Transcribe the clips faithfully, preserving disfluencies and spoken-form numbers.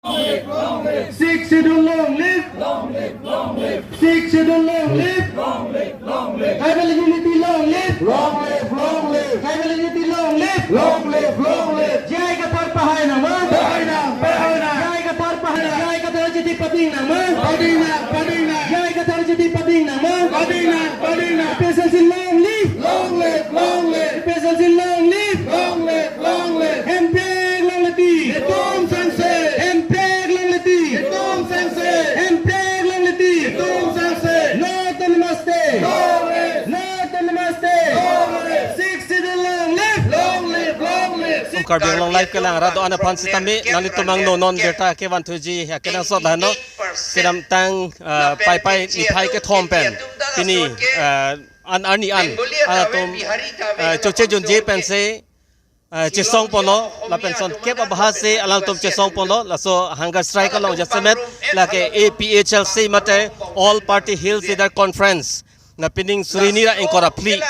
Sixth Schedule long live! Long live, long live! Sixth Schedule long live! Long live, long live! Tribal unity long live! Long live, long live! Tribal unity long live! Long live, long live! J I Kathar pahai nangma! Pahai nang, pahai nang! J I Kathar pahai, J I Kathar chiti pading nangma! Pading nang, pading nang! J I Kathar chiti pading nangma! Pading nang, pading nang! A P H L C long live! Long live, long live! A P H L C long live! Long live, long live! Hemprek longle ti! Netum sangse! Hemprek longle ti! Netum sangse! Hemprek longle ti! Netum sangse! No autonomous state! No rest! No autonomous state! No rest! Sixth Schedule long live! Long live, long live! Karbi Anglong Live kelang rat do-an aphan sitame nanglitum angno non birta kevanthuji akenangsot lahenlo. Kedamtang, ah, Paipai niphai kethom pen pini, ah, an arni an alangtum, ah, choche junje pensi, ah, chesong ponlo, lapen son kep abahasi alangtum chesong ponlo, laso hunger strike along jasemet lake A P H L C mate All Party Hill Leaders Conference. Na pining suri hini ra ingkoi ra phli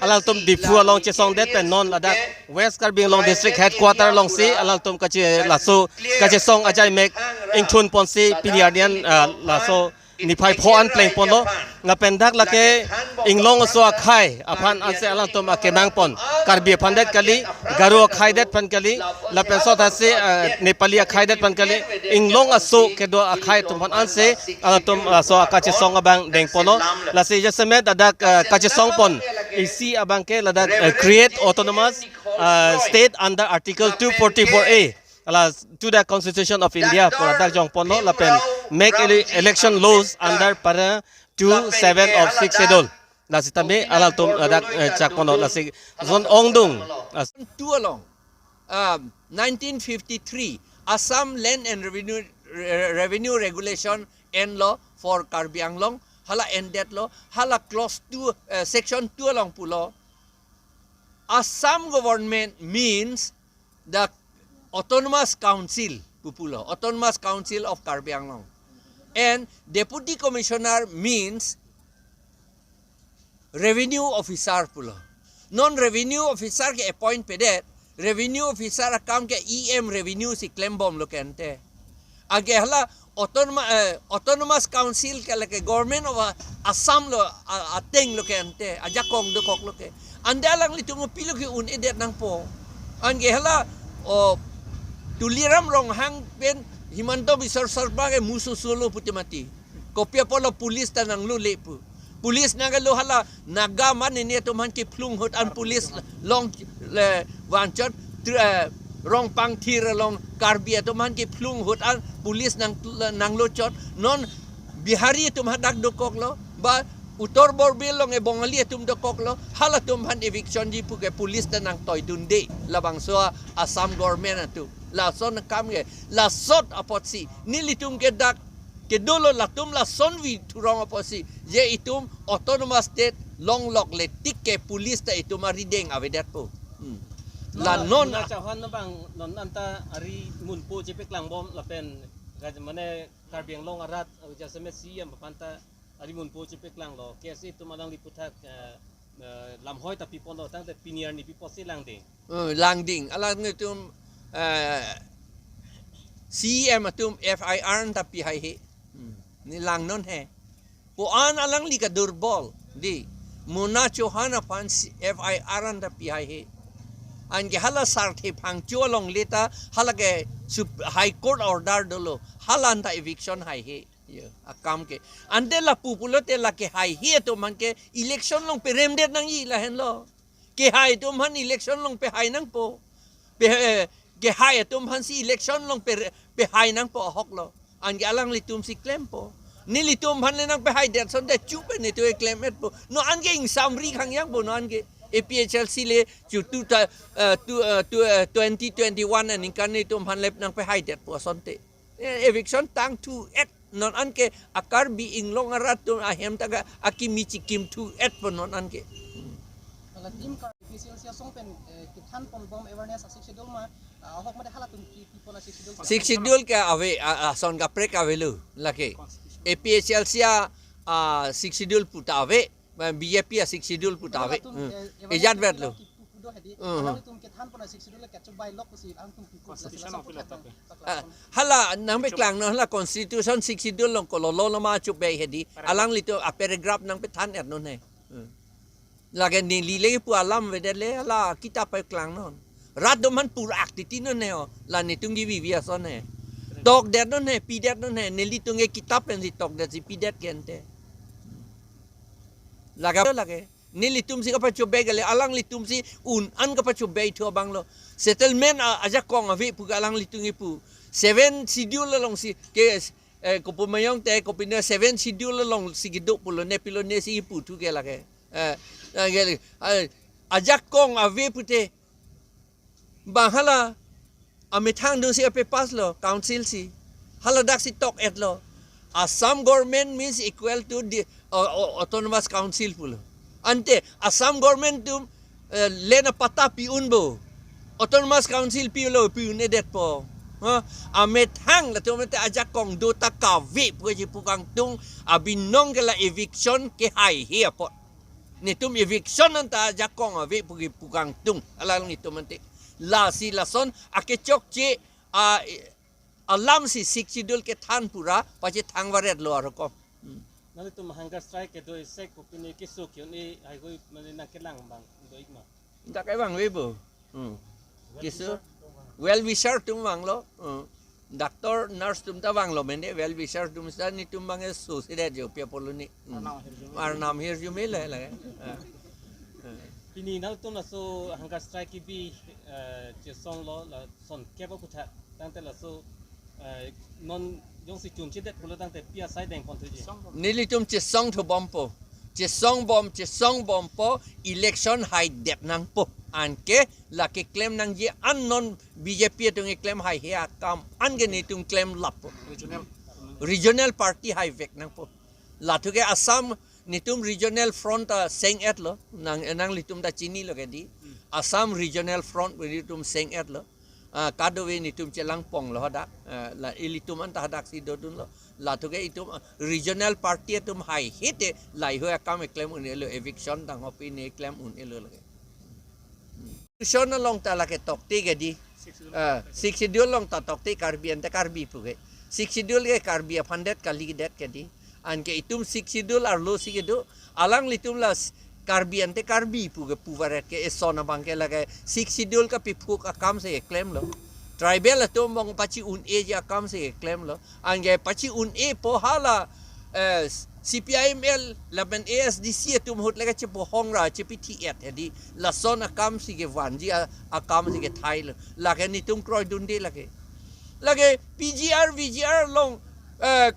alangtum Diphu along chesongdet pen non ladak West Karbi Anglong District Headquarter alongsi alangtum kache laso kachesong ajai mek ingthun ponsi pini arni an, ah, laso niphai pho an pleng ponlo. Lapen dak lake inglong aso akhei aphan ansi alangtum akemang pon. Karbi aphan det kali, Garo akhei det pen kali, lapen sot hasi, eh, Nepali akhei det pen kali, inglong aso kedo akhei atum aphan ansi alangtum laso akachesong abang deng ponlo. Lasi jasemet ladak, eh, kachesong pon isi abang ke ladak, eh, create autonomous, eh, state under Article two forty-four A, ala to the Constitution of India pu ladak jong ponlo, lapen make ele-, election laws under para two seven of Sixth Schedule. Lasi tame alangtum ladak, eh, chak ponlo, lasi zon ongdung. As- Two along, um, nineteen fifty-three, Assam Land and Revenue, Re-, Revenue Regulation en lo for Karbi Anglong, hala endetlo, hala clause two, eh, section two along pulo, Assam government means the Autonomous Council pu pulo, Autonomous Council of Karbi Anglong. And Deputy Commissioner means Revenue Officer pulo. Non Revenue Officer ke appoint pedet, Revenue Officer akam ke E M Revenue si klembomlo ke ante. Anke hala Autonoma-, eh, Autonomous Council ke lake Government of, ah, Assam lo, ah, ateng lo ke ante, ajakong dokok lo ke. Ante alanglitum pilo ke un-edet nangpo. Anke hala, o, Tuliram Ronghang pen Himanta Biswa Sarma ke mususulo puti mati. Kopi apotlo police ta nanglole pu. Police nanglo hala Naga mane ne atum aphan kephlung ahut an police long le vanchot tr-, eh, Rongpangthir along Karbi atum aphan kephlung ahut an police nang, nanglochot. Non Bihari atum hadak dokoklo, ba Uttar Borbil along e Bongali atum dokoklo, halatum aphan eviction ji pu ke police ta nangtoidunde labangso Assam government atum. Lason akam ke, lasot apotsi nelitum ke dak kedolo latum lasonvi thurong apotsi, je itum autonomous state longlokle tik ke police ta itum arideng avedetpo. Hmm. La non Mona Chauhan abang non anta ari munpo chepeklangbom lapen gaj-, mane Karbi Anglong arat, uh, jasemet C E M aphan ta ari munpo chepeklanglo. K S A atum alangli aphuthak, eh, eh, lamhoi ta piponlo tangte pini arni pi apotsi langding. Eh, langding. Alanglitum, eh, C E M atum F I R anta pihaihe. Hmm. Ne langnon he. Pu-an alangli kadurbol. Di. Mona Chauhan aphan si-, F I R anta pihaihe. Anke hala Sarthe Phangcho alongle ta hala ke Sup-, High Court order dolo. Hala anta eviction haihe. Ya, akam ke. Ante lapu pulote lake haihe atum aphan ke election along peremdet nangji lahenlo. Kehai atum aphan election along pehai nangpo. Pe, eh, kehai atum aphansi election along pe, pehai nangpo ahoklo. Anke alanglitum si klempo. Nelitum aphan le nangpehaidet asonte chupe netum eklemetpo. Non anke ingsamri khangyangpo non anke. A P H L C le chu tu ta, eh, tu, eh, tu, eh, twenty twenty-one aningkan netum aphan le nangpehaidetpo asonte. Eh, eviction tangthu-et non anke a Karbi Anglong arat atum ahem ta ke akimi chikimthu-etpo non anke. Hala team Karbi A P H L C asong pen, eh, kethan ponbom awareness a Sixth Schedule ma, ah, ahok mate halatum pi, pipon a Sixth Schedule. Sixth Schedule ke ave, a, a, ason kaprek avelo lake. Constitution. A P H L C a, a, Sixth Schedule pu ta ave, B J P a Sixth Schedule pu ta ave. Halatum, hmm, eh, awareness ejat vetlo. Kipu, kipu do Hedi, mhm, alanglitum kethan pon a-Sixth Schedule le kechobei lok pusi alangtum pi-, constitution, la apot apot, tapi, ah, hala nangpeklang non, hala constitution Sixth Schedule along kololo loma chobei hedi. Paragraph. Alanglitum a-paragraph nangpethan er non he. Hmm. Lake neli le pu alam avedet le, hala kitap peklang non. Rat do man pura ak titi non he o. La netum ke vivi ason he. Tokdet non he, pidet non he, nelitum ke kitap pensi tokdet si pidet ke ante. Lake, lake. Nelitum si kapachobei kali, alanglitum si un-an kapachobei thu abang lo. Settlement a-, ajakong ave pu ke alanglitum kipu. Seven Schedule alongsi ke, eh, kopu mayong te, kopine Seven Schedule alongsi kedo pulo, ne pilo ne si kipu thu ke lake. Eh, eh, ke, eh, ajakong ave pute. Bang hala amethang dunsi ape pass lo, council si. Hala dak si tok-et lo. Assam government means equal to the, uh, uh, autonomous council pulo. Ante Assam government atum, uh, land a-patta pi-un bo. Autonomous council pilo, pi-un-edetpo. Ha? Amethang latum ante ajakong do ta kave pu kachi pu kangtung, abinong ke la eviction kehaihe apot. Netum eviction anta ajakong ave pu kipu kangtung, alanglitum ante. Lasi lason akechokche a, alam si Sixth Schedule kethan pura pachethang varet lo arokom. Hmm. Nanglitum hunger strike kedo isi kopine keso ke-un-e haihui mane nangkelang abang do-ik ma? Dak ke vangve bo. Hmm. Well wisher atum vanglo. Hmm. Doctor, nurse atum ta vanglo mene, well wisher atum ta netum abang keso si det jo pi apotlo ni. Hmm. Arnam hirjume. Arnam hirjume le lake. Ah. Ah. Pini nangtum laso hunger strike kebi, eh, chesong lo, lason kep aputhak. Tangte laso, eh, non jongsi chunchedet pulo tangte pi asai dengpon thuji? Nelitum chesong thubompo. Chesong bom, chesong bompo, election haidet nangpo. Anke lake klem nangji an non B J P atum keklem haihe akam an ke netum klem lappo. Regional. Regional party haivek nangpo. Lathu ke Assam netum regional front ta seng-et lo, nang, nanglitum ta chinilo ke di. Hmm. Assam regional front netum seng-et lo. Ah, kadokave netum chelangpong lo hadak. Ah, la ilitum anta hadak si dodun lo. Lathu ke itum, ah, regional party atum haihe te laheihui akam keklem un-e lo, eviction tang hopi ne klem un-e lo lake. Constitution along ta lake tokte ke di. Sixth Schedule. Ah, Sixth Schedule along ta tokte Karbi ante Karbi pu ke. Sixth Schedule ke Karbi aphan det kalidet ke di. Anke itum Sixth Schedule arlo si kedo. Alanglitum la s-, Karbi ante Karbi pu ke pu varet ke eson abang ke lake Sixth Schedule kapephuk akam si keklem lo. Tribal atum abang pachi-un-eji akam si keklem lo. Anke pachi-un-epo hala, eh, C P I M L lapen A S D C atum ahut le kachepohong ra chepethi-et hedi, lason akam si kevanji a-, akam si kethai lo. Lake netum kroidunde lake. Lake P G R, V G R along, eh,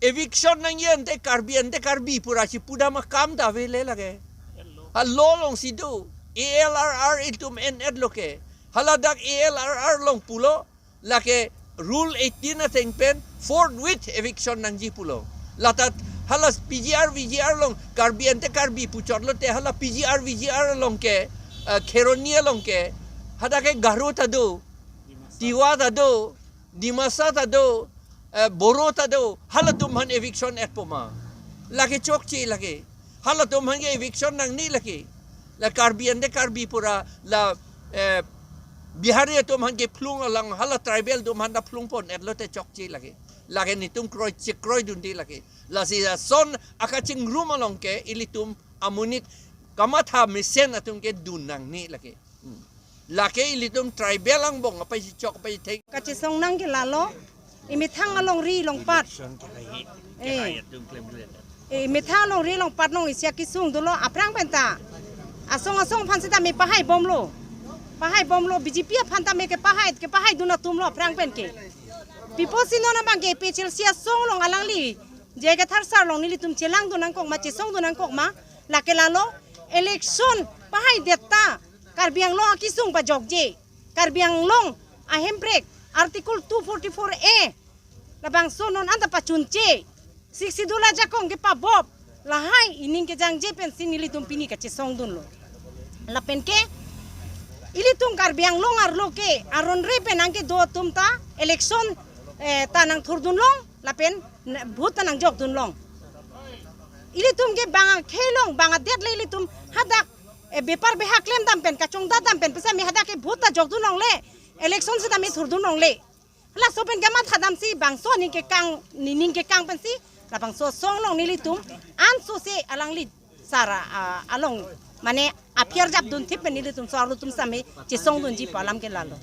eviction nangji ante Karbi ante Karbi pura si pudam akam ta avele lake. Hello. Ha law along si do. A L R R itum en-et lo ke. Hala dak A L R R along pulo. Lake rule eighteen ateng pen forthwith eviction nangji pulo. Lata hala P G R V G R along Karbi ante Karbi puchot lote hala P G R V G R along ke, eh, Kheroni along ke, hadak ke Garo ta do, Tiwa ta do, Dimasa ta do, eh, Boro ta do, halatum aphan eviction etpo ma? Lake chokche lake. Halatum aphan ke eviction nangne lake. La Karbi ante Karbi pura la, eh, Bihari atum aphan kephlung alang hala tribal atum aphan ta phlungpon-et lote chokche lake. Lake netum kroi chekroidunde lake. Lasi lason akachingrum along ke ilitum amonit kamatha mesen atum ke dun nangne lake. Hmm. Lake ilitum tribal angbong apei si chok apei thek. Kachesong nang ke lalo, imethang alongri longpat. Election kehai, eh, kehai atum klemkle. Eh, imethang alongri longpat nong isi akesung dolo aphrang pen ta. Asong asong aphan seta me pahai bomlo. Pahai bomlo B J P aphan ta me kepahai, kepahaidun atum lo aphrang pen ke. Pipo si non abang ke P H L C asong along alangli J I Kathar sir along nelitum chelangdun nangkok ma, chesongdun nangkok ma, lake lalo election pahaidet ta Karbi Anglong akesung pajokje. Karbi Anglong ahemprek Article two forty-four A labangso non anta pachunche. Sixth Schedule ajakong kepabop. Lahai ining kejangje pensi nelitum pini kachesongdunlo. Lapen ke ilitum Karbi Anglong arlo ke aron re pen nangkedo atum ta election, eh, ta nangthurdun long lapen n-, vote ta nangjokdun long. Ilitum ke bang akhei long, bang adet le ilitum hadak E bepar behak klemdam pen, kachongdatdam pen, pisa mi hadak ke vote ta jokdun longle, election sitame thurdun longle. Laso pen gamat hadam si bangso ning kekang, ni ning kekang pensi, labangso asong along nelitum, anso se alangli sara, ah, along, mane aphiar japdun thip pen nelitum so arlo atum sitame chesongdunji pu alam ke lalo.